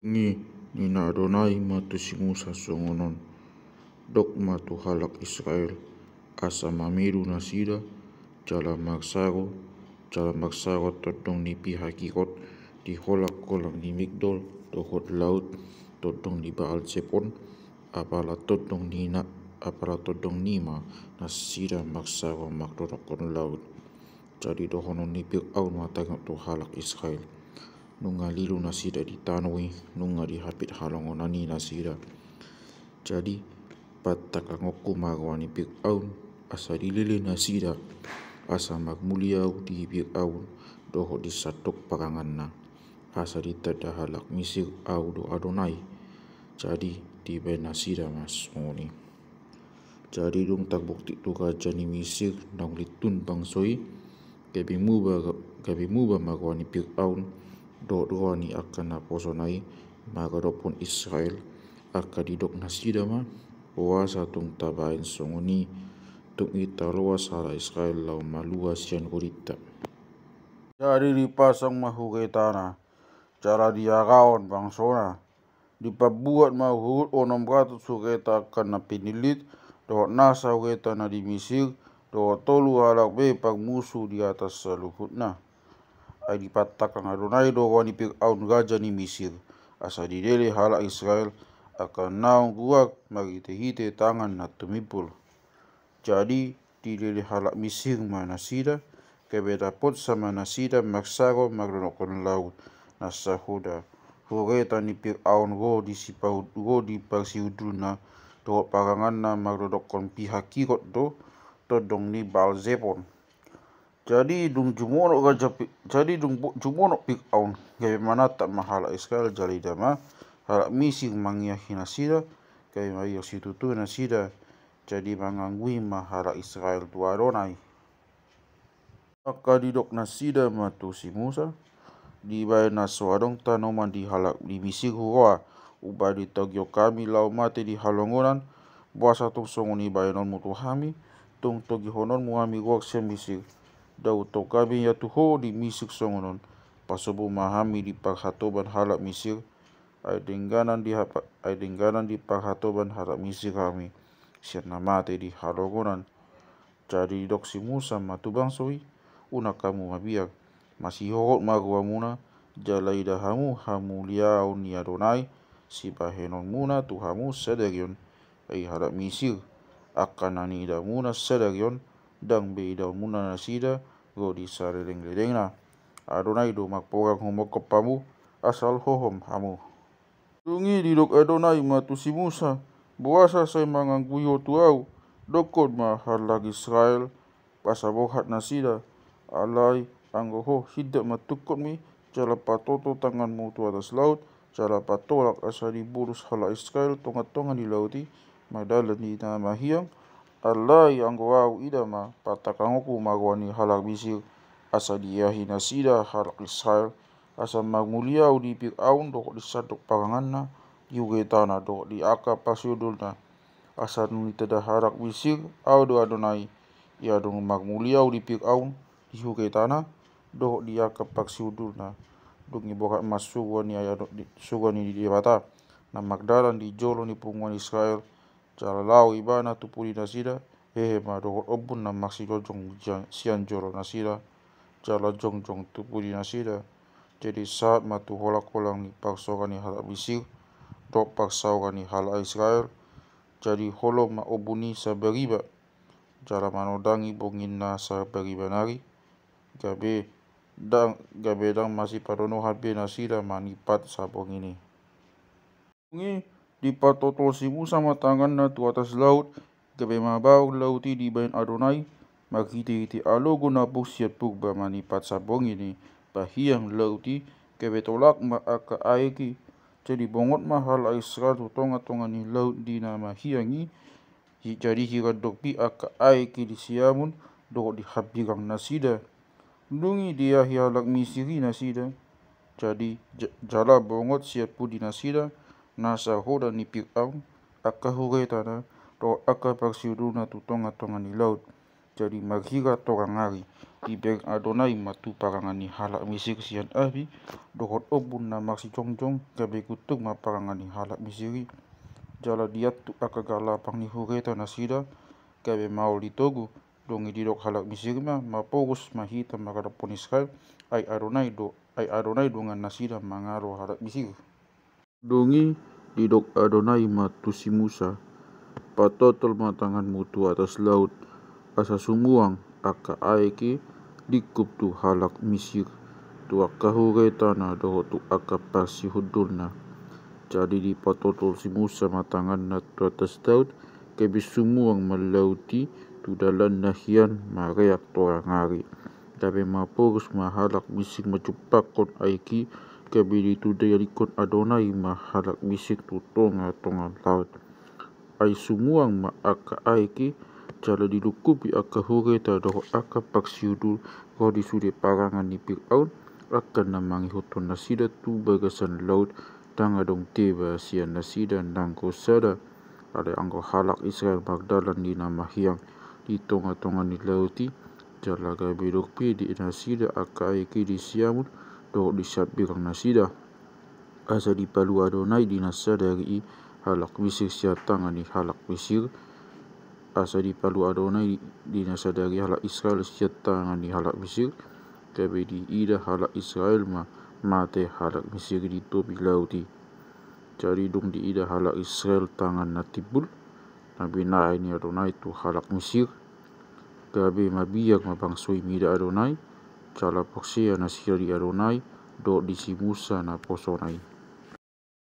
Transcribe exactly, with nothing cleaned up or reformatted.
Nunga ninna Adonai ma tu si Musa songon on: Dok ma tu halak Israel, asa mamilu nasida, jala marsaro, jala marsaro tondong ni pihakirot di holang-holang ni Migdol dohot laut, tondong ni Baal-Zefon, apala tondong ni na, apala tondong ni ma nasida marsaro mardonokkon laut. Jadi dohonon ni Firaun ma tangihon tu halak Israel: Nunga lilu nasida di tano i, nunga dihapit halongonan i nasida. Jadi pantakangonku ma roha ni Firaun, asa dilele nasida, asa marmulia ahu di Firaun dohot di sandok paranganna, asa ditanda halak Misir ahu do Adonai. Jadi dibaen nasida ma songon i. Jadi dung tarbukti tu raja ni Misir naung lintun bangso i, gabe muba, gabe muba ma roha ni Firaun dohot roha ni angka naposona i maradophon Israel. Angka didok nasida ma: Boasa tung tabaen songon i? Tung i taloas halak Israel laho malua sian godinta. Jadi dipasang ma huretana, jala diarahon bangsona. Dipambuat ma huhut onom ratus hureta angka na pinillit, dohot nasa hureta na di Misir, dohot tolu halak be parmusu di atas saluhutna. Ai dipantangkang Adonai do roha ni Firaun raja ni Misir, asa dilele halak Israel angka naung ruar marhitehite tangan na tumimpul. Jadi dilele halak Misir ma nasida, gabe dapotsa ma nasida marsaro mardonokkon laut. Nasa hoda hureta ni Firaun ro di sipaud-, ro di parsiundulna dohot paranganna mardonokkon pihakirot do tondong ni Baal-Zefon. Jadi dung jumonok raja Pi-, jadi dung bo-, jumonok Firaun, gabe manatap ma halak Israel, jala ida ma halak Misir mangiahi nasida, gabe maiang situtu nasida. Jadi manganggui ma halak Israel tu Adonai. Angka didok nasida ma tu si Musa: Dibaen na so adong tanoman di halak di Misir huroha, umbahen ditogihon hami laho mate di halongonan. Boasa tung songon i baenonmu tu hami? Tung togihononmu hami ruar sian Misir? Dao tong hami ia tu ho di Misir songon on. Pasombu ma hami di parhatoban halak Misir. Ai dengganan di hapa-, ai dengganan di parhatoban halak Misir hami sian na mate di halongonan. Jadi didok si Musa ma tu bangso i: Unang hamu mabiar, masihohot ma rohamuna, jala ida hamu hamuliaon ni Adonai, sibahenonmuna tu hamu sadari on. Ai halak Misir, angka na niidamuna sadari on, ndang be idaonmuna nasida ro di saleleng-lelengna. Adonai do marporang humongkop hamu, asal hohom hamu. Dung i didok Adonai ma tu si Musa: Boasa sai manganggui ho tu ahu? Dokkon ma halak Israel, pasaborhat nasida. Alai anggo ho, hindat ma tungkotmi, jala patoto tanganmu tu atas laut, jala patolak asa dibolus halak Israel tonga-tonga ni laut i, mardalan di na mahiang. Alai anggo ahu, ida ma, pantakangonku ma roha ni halak Misir, asa diiahi nasida halak Israel, asa marmulia ahu di Firaun dohot di sandok paranganna, di huretana dohot di angka parsiundulna. Asa dung ditanda halak Misir ahu do Adonai, ia dung marmulia ahu di Firaun, di huretana, dohot di angka parsiundulna. Dung iborhat ma surgo ni ayat, surgo ni Debata na mardalan di jolo ni punguan Israel, jala laho ibana tu pudi nasida, hehe ma dohot ombun na marsijongjong sian jolo nasida, jala jongjong tu pudi nasida. Jadi sahat ma tu holang-holang ni parsoran ni halak Misir dohot parsaoran ni halak Israel. Jadi holom ma ombun i sabariba, jala manondangi bonginna sabariba nari, gabe ndang, gabe ndang masipadonohan be nasida manipat sabongin i. Dung i dipatotol si Musa ma tanganna tu atas laut, gabe mabaor laut i dibaen Adonai, marhite-hite alogo na pur sian purba manipat sabongin i, pahiang laut i, gabe tolak ma angka aek i. Jadi bongot ma halak Israel tu tonga-tonga ni laut di na mahiang i, hi-, jadi hirandorpi angka aek i di siamun dohot di hambirang nasida. Dung i diiahi halak Misir i nasida. Jadi ja-, jala bongot sian pudi nasida, nasa hoda ni Firaun, angka huretana, dohot angka parsiundulna tu tonga-tonga ni laut. Jadi marhira tonga ni ari, dibereng Adonai ma tu parangan ni halak Misir sian api dohot ombun na marsijongjong, gabe guttur ma parangan ni halak Misir i. Jala diantuk angka galapang ni hureta nasida, gabe maol di togu. Dung i didok halak Misir ma, maporus ma hita maradophon Israel, ai Adonai do, ai Adonai dongan nasida mangalo halak Misir. Dung i didok Adonai ma tu si Musa, patotol ma tanganmu tu atas laut, asa sumuang angka aek i lingkup tu halak Misir, tu angka huretana dohot tu angka parsihundulna. Jadi dipatotol si Musa ma tanganna tu atas laut, gabe sumuang ma laut i tu dalanna hian mareak tonga ni ari. Gabe maporus ma halak Misir manjumpangkon aek i, gabe ditudalikkon Adonai ma halak Misir tu tongatonga laut. Ai sumuang ma angka aek i, jala dilingkupi angka hureta dohot angka parsihundul ro di sude parangan ni Firaun, angka na mangihuthon nasida tu bagasan laut, ndang adong teba sian nasida nanggo sada. Alai anggo halak Israel mardalan di na mahiang di tongatonga ni laut i, jala gabe dorpede nasida angka aek i di siamun dohot di siambirang nasida. Asa dipalua Adonai di na sadari i halak Misir sian tangan ni halak Misir. Asa dipalua Adonai di na sadari halak Israel sian tangan ni halak Misir, gabe diida halak Israel ma mate halak Misir di topi laut i. Jadi dung diida halak Israel tangan na timbul, na binahen ni Adonai tu halak Misir, gabe mabiar ma bangso i mida Adonai, jala porsea nasida di Adonai dohot di si Musa naposona i.